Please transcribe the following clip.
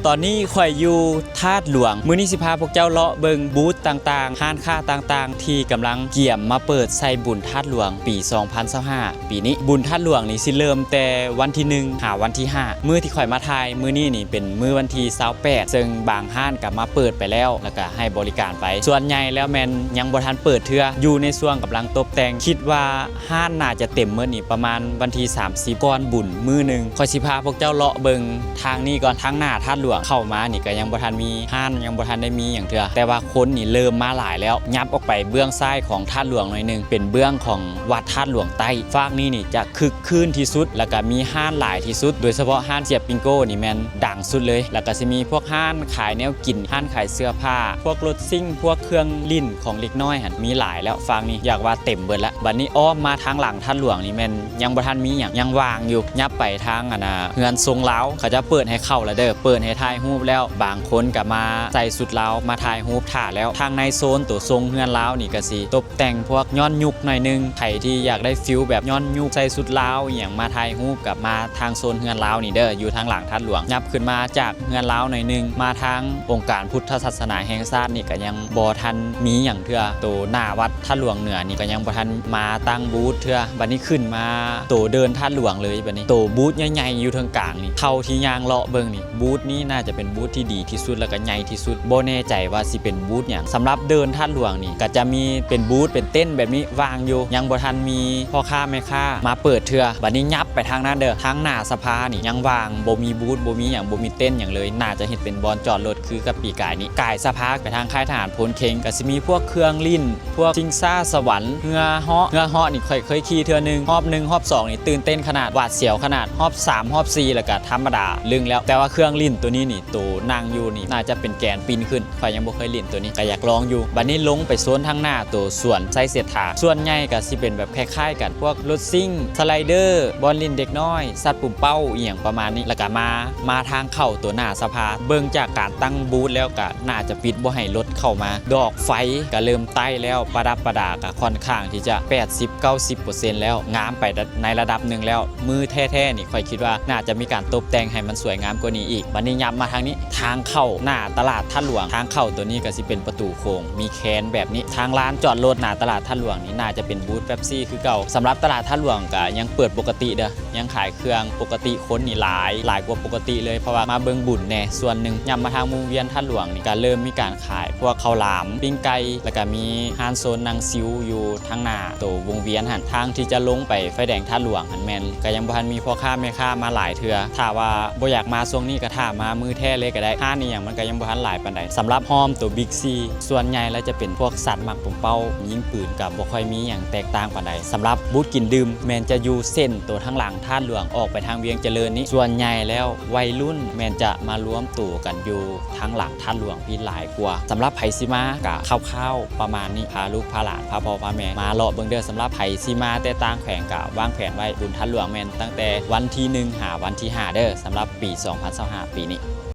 ຕອນນີ້ຂ້ອຍຢູ່ທາດຫຼວງ. ມື້ນີ້ຊິພາພວກເຈົ້າເລາະເບິ່ງບູດຕ່າງໆ, ຮ້ານຄ້າຕ່າງໆ ທີ່ກຳລັງກຽມມາເປີດໃສ່ບຸນທາດຫຼວງປີສອງພັນຊາວຫ້າ ປີນີ້. ບຸນທາດຫຼວງນີ້ຊິເລີ່ມແຕ່ວັນທີໜຶ່ງຫາວັນທີຫ້າ. ມື້ທີ່ຂ້ອຍມາຖ່າຍມື້ນີ້ນີ້ເປັນມື້ວັນທີຊາວແປດ ເຊິ່ງບາງຮ້ານກໍມາເປີດໄປແລ້ວ ແລ້ວກໍໃຫ້ບໍລິການໄປ. ສ່ວນໃຫຍ່ແລ້ວແມ່ນຍັງບໍ່ທັນເປີດເທື່ອ, ຢູ່ໃນຊ່ວງກຳລັງຕົບແຕ່ງ. ຄິດວ່າ ຮ້ານໜ້າຈະເຕັມໝົດນີ້ປະມານວັນທີສາມສິບ ກ່ອນບຸນມື້ໜຶ່ງ. ຂ້ອຍຊິພາພວກເຈົ້າເລາະເບິ່ງທາງນີ້ກ່ອນ, ທາງໜ້າທາດຫຼວງ. ເຂົ້າມານີ້ກໍຍັງບໍ່ທັນມີຮ້ານ, ຍັງບໍ່ທັນໄດ້ມີຫຍັງເທື່ອ, ແຕ່ວ່າຄົນນີ້ເລີ່ມມາຫຼາຍແລ້ວ. ຫຍັບອອກໄປເບື້ອງຊ້າຍຂອງທາດຫຼວງໜ້ອຍໜຶ່ງ ເປັນເບື້ອງຂອງວັດທາດຫຼວງໃຕ້. ຟາກນີ້ນີ້ຈະຄຶກຄື້ນທີ່ສຸດ ແລ້ວກໍມີຮ້ານຫຼາຍທີ່ສຸດ, ໂດຍສະເພາະຮ້ານສຽບປິງໂກ້ນີ້ແມ່ນດັງສຸດເລີຍ. ແລ້ວກໍຊິມີພວກຮ້ານຂາຍແນວກິນ, ຮ້ານຂາຍເສື້ອຜ້າ, ພວກລົດຊິ່ງ, ພວກເຄື່ອງຫຼິ້ນຂອງເດັກນ້ອຍຫັ້ນ ມີຫຼາຍແລ້ວ. ຟາກນີ້ຢາກວ່າເຕັມເບິດລະ. ບັດນີ້ອ້ອມມາທາງຫຼັງທາດຫຼວງນີ້ແມ່ນຍັງບໍ່ທັນມີຫຍັງ, ຍັງວ່າງຢູ່. ຫຍັບໄປທາງອັນນ່າເຮືອນຊົງລາວ, ເຂົາເຈົ້າເປີດໃຫ້ເຂົ້າແລ້ວເດີ້, ເປີດໃຫ້ຖ່າຍຮູບແລ້ວ. ບາງຄົນກໍມາໃສ່ຊຸດລາວມາຖ່າຍຮູບຖ້າແລ້ວ. ທາງໃນໂຊນໂຕຊົງເຮືອນລາວນີ້ກໍຊິຕົບແຕ່ງພວກຍ້ອນຍຸກໜ້ອຍໜຶ່ງ. ໃຜທີ່ຢາກໄດ້ຟີລແບບຍ້ອນຍຸກ, ໃສ່ຊຸດລາວອີ່ຫຍັງມາຖ່າຍຮູບ, ກໍມາທາງໂຊນເຮືອນລາວນີ້ເດີ້, ຢູ່ທາງຫຼັງທາດຫຼວງ. ຫຍັບຂຶ້ນມາຈາກເຮືອນລາວໜ້ອຍໜຶ່ງ, ມາທາງອົງການພຸດທະສາສະໜາແຫ່ງຊາດນີ້ກໍຍັງ ບໍ່ທັນມີຫຍັງເທື່ອ. ໂຕໜ້າວັດທາດຫຼວງເໜືອນີ້ກໍຍັງບໍ່ທັນມາຕັ້ງບູດເທື່ອ. ບັດນີ້ຂຶ້ນມາໂຕເດີ່ນທາດຫຼວງເລີຍ. ບັດນີ້ໂຕບູດໃຫຍ່ໆຢູ່ເທິງກາງນີ້, ເທົ່າທີ່ຍ່າງເລາະເບິ່ງນີ້, ບູດນີ້ໜ້າຈະເປັນບູດທີ່ດີທີ່ສຸດ ແລ້ວກໍໃຫຍ່ທີ່ສຸດ. ບໍ່ແນ່ໃຈວ່າຊິເປັນບູດຫຍັງ. ສຳລັບເດີ່ນທາດຫຼວງນີ້ ກໍຈະມີເປັນບູດເປັນເຕັນແບບນີ້ວາງຢູ່, ຍັງບໍ່ທັນມີພໍ່ຄ້າແມ່ຄ້າມາເປີດເທື່ອ. ບັດນີ້ຫຍັບໄປທາງນັ້ນເດີ້, ທາງໜ້າສະພານີ້ຍັງວ່າງ, ບໍ່ມີບູດ, ບໍ່ມີຫຍັງ, ບໍ່ມີເຕັນຫຍັງເລີຍ. ໜ້າຈະເຮັດເປັນບ່ອນຈອດລົດ ຄືກັບປີກາຍນີ້. ກາຍສະພາໄປທາງຄ້າຍທະຫານໂພນເຄັງ ກໍຊິມີພວກເຄື່ອງຫຼິ້ນ, ພວກຊິງຊ້າສະຫວັນ, ເຮືອເຫາະ. ເຮືອເຫາະນີ້ຂ້ອຍເຄີຍຂີ່ເທື່ອໜຶ່ງ, ຮອບໜຶ່ງ ຮອບສອງນີ້ຕື່ນເຕັ້ນຂະໜາດ, ຫວາດສຽວຂະໜາດ, ຮອບສາມ ຮອບສີ່ ແລ້ວກໍທຳມະດາລຶ້ງແລ້ວ. ແຕ່ວ່າເຄື່ອງຫຼິ້ນໂຕນີ້ນີ້, ໂຕນັ່ງຢູ່ນີ້ ໜ້າຈະເປັນແກນປິ່ນຂຶ້ນ. ຂ້ອຍຍັງບໍ່ເຄີຍຫຼິ້ນໂຕນີ້, ກໍຢາກລອງຢູ່. ບັດນີ້ລົງໄປໂຊນທາງໜ້າໂຕສວນໄຊເສດຖາ, ສ່ວນໃຫຍ່ກໍຊິເປັນແບບຄ້າຍໆກັນ, ພວກລົດຊິ່ງ, ສະໄລເດີ, ບ່ອນຫຼິ້ນເດັກນ້ອຍ, ສັດປຸມເປົ້າ ອີ່ຫຍັງປະມານນີ້. ແລ້ວກໍມາ ມາທາງເຂົ້າໂຕໜ້າສະພາ. ເບິ່ງຈາກການຕັ້ງບູດແລ້ວກໍໜ້າຈະປິດບໍ່ໃຫ້ລົດເຂົ້າມາ. ດອກໄຟກໍເລີ່ມໄຕ້ແລ້ວ, ປະດັບປະດາກໍຄ່ອນຂ້າງທີ່ຈະແປດສິບເກົ້າສິບເປີເຊັນແລ້ວ, ງາມໄປໃນລະດັບໜຶ່ງແລ້ວ. ມື້ແທ້ໆນີ້ ຂ້ອຍຄິດວ່າໜ້າຈະມີການຕົບແຕ່ງໃຫ້ມັນສວຍງາມກວ່ານີ້ອີກ. ບັດນີ້ຫຍັບມາທາງນີ້, ທາງເຂົ້າໜ້າຕະຫຼາດທາດຫຼວງ. ທາງເຂົ້າໂຕນີ້ກໍຊິເປັນປະຕູໂຄ້ງ, ມີແຄນແບບນີ້. ທາງລານຈອດລົດໜ້າຕະຫຼາດທາດຫຼວງນີ້ ໜ້າຈະເປັນບູດເປັບຊີຄືເກົ່າ. ສຳລັບຕະຫຼາດທາດຫຼວງກໍຍັງເປີດປົກກະຕິເດີ້, ຍັງຂາຍເຄື່ອງປົກກະຕິ. ຄົນນີ້ຫຼາຍ, ຫຼາຍກວ່າປົກກະຕິເລີຍ, ເພາະວ່າມາເບິ່ງບຸນແດ່ສ່ວນໜຶ່ງ. ຫຍັບມາທາງວົງວຽນທາດຫຼວງນີ້ ກໍເລີ່ມມີການຂາຍພວກເຂົ້າຫຼາມ, ປີ້ງໄກ່, ແລ້ວກໍມີຮ້ານໂຊນນັ່ງຊິວຢູ່ທາງໜ້າໂຕວົງວຽນຫັ້ນ. ທາງທີ່ຈະລົງໄປໄຟແດງທາດຫຼວງຫັ້ນແມ່ນ ກໍຍັງບໍ່ທັນມີພໍ່ຄ້າແມ່ຄ້າມາຫຼາຍເທື່ອ. ຖ້າວ່າບໍ່ຢາກມາຊ່ວງນີ້ ກໍຖ້າມາມື້ແທ້ເລີຍກໍໄດ້. ຮ້ານອີ່ຫຍັງມັນກໍຍັງບໍ່ທັນຫຼາຍປານໃດ. ສຳລັບຮ່ອມໂຕບິກຊີ ສ່ວນໃຫຍ່ແລ້ວຈະເປັນພວກສັດໝາກປົມເປົ້າ, ຍິງປືນກໍບໍ່ຄ່ອຍມີຫຍັງແຕກຕ່າງປານໃດ. ສຳລັບບູດກິນດື່ມ ແມ່ນຈະຢູ່ເສັ້ນໂຕທາງຫຼັງທາດຫຼວງ ອອກໄປທາງວຽງຈະເລີນນີ້. ສ່ວນໃຫຍ່ແລ້ວໄວລຸ້ນແມ່ນຈະມາລວມໂຕກັນຢູ່ທາງຫຼັງທາດຫຼວງພີ້ຫຼາຍກວ່າ. ສຳລັບໃຜຊິມາ ກະຄ່າວໆປະມານນີ້, ພາລູກພາຫຼານ ພາພໍ່ພາແມ່ມາເລາະເບິ່ງເດີ້. ສຳລັບໃຜຊິມາແຕ່ຕ່າງແຂວງ ກະວາງແຜນໄວ້, ບຸນທາດຫຼວງແມ່ນຕັ້ງແຕ່ວັນທີໜຶ່ງຫາວັນທີຫ້າເດີ້, ສຳລັບປີສອງພັນຊາວຫ້າປີນີ້.